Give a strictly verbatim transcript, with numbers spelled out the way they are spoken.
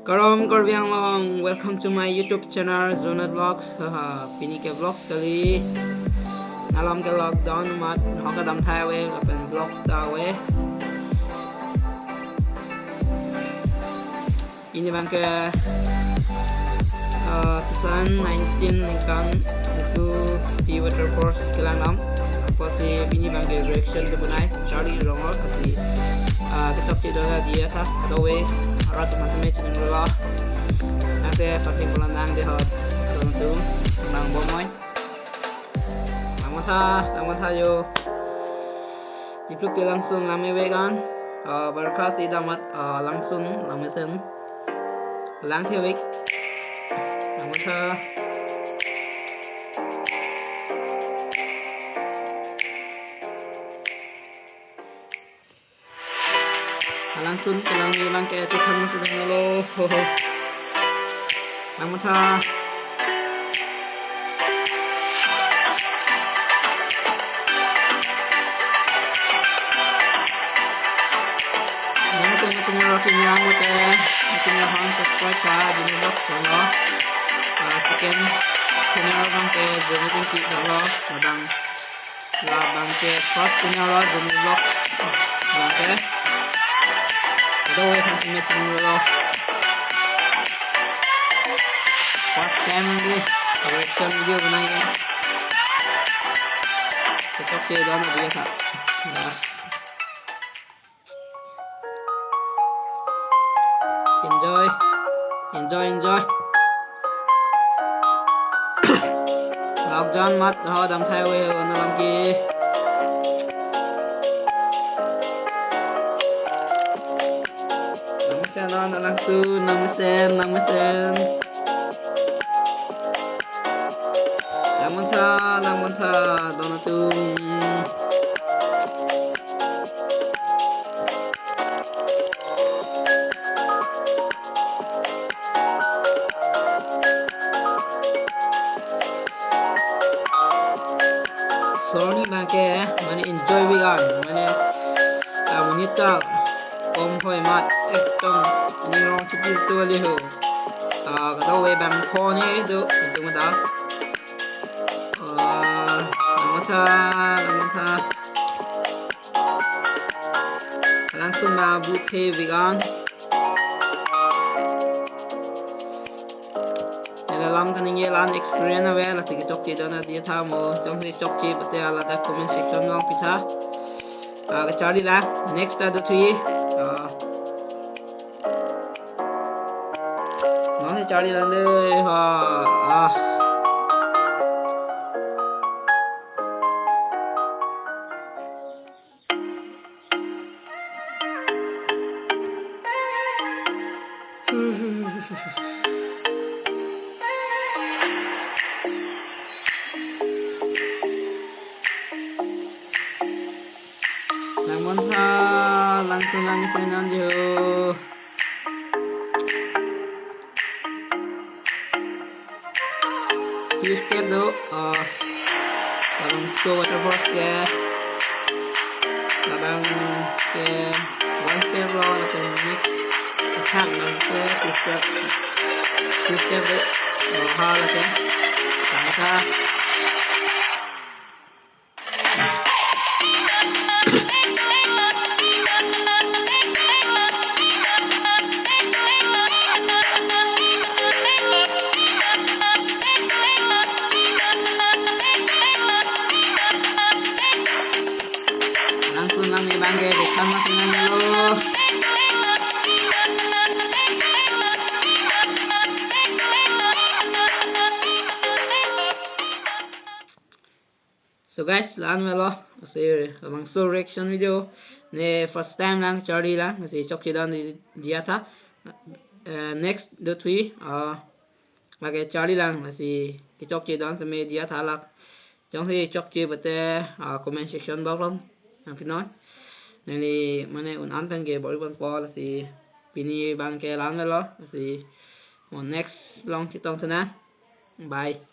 Kardom Karbi Anglong, welcome to my YouTube channel, Zonal Vlogs. Haha, pini ke vlog kali. Alam ke lockdown amat, ho kadam thai ave, lapen vlog ta ave. Pini abang ke, eh, two thousand nineteen ningkan itu di waterfalls kelang nam. Apotsi pini abang ke reaction kepu nai, Charli Ronghang apotsi, eh, kechokche do-an adia tha, do-an arat masame channel lo. Nangte pati pulang nang dei ho, tum tum, nang bomoi. Nang masa, nang masa yo. Ipluk ke langsung lang me-vek an. Ah, berkha si damat, ah, langsung lang mesen. Lang si vek. Lang masa. Langsung kelang me abang ke tuhan masuk lo. Ho, ho. Nang masa. Nang tum tum lo si nang mate, tum lo han subscribe tha, di ni vlog channel. Ah, second channel abang ke Joni Tingki lo, abang. Labang ke first punya lo, Joni Vlog. Labang ke. Ada weh kan punya punya lo. First time ni reaction video banai ya. Kechokche do-an adia tha. Nah. Enjoy. Enjoy, enjoy. Lockdown amat ho dam thai ave ho nang alam ke. Nang mesen, nang alam tu, nang mesen, nang mesen. Lang masa, lang masa, do-an atum. Sorry abang ke, mane enjoy-vek an, mane, ah, monit ta kom hoi amat, ekdom, ni rong chipil tu ali ho. Ah, kado-an abang ko ni do, itu mada. Ah, lang masa, lang masa. Langsung nang bu the-vek an. Neli alam kaningje la-an experience ave, lasi kechokche do-an adia tha mo, jongsi chokche pute hala ta comment section along pitha. Ah, kacharli lang, next ta do-an thui. Ah. Nang si charli lang dei, ha, ah. Lang masa, langsung lang mesen an jo. Two step do, uh, labang two waterfalls ke, labang ke one step lo, lapen next attack lang ke two step, two step do, uh, ha lake, tangka. Langsung lang me abang ke, bekam masih nang lo. So guys, la-an melo, lasi labangso reaction video. Ne first time lang charli lang, lasi chokche do-an adia tha. Eh, next do-an thui, ah, lake charli lang, lasi kechokche do-an seme adia tha lak. Jongsi chokche pute, ah, comment section box along nangpi non. Neli mane un-an pen ke bor-i ponpo, lasi pini abang ke la-an melo, lasi mo next along chetong tha nang. Bye.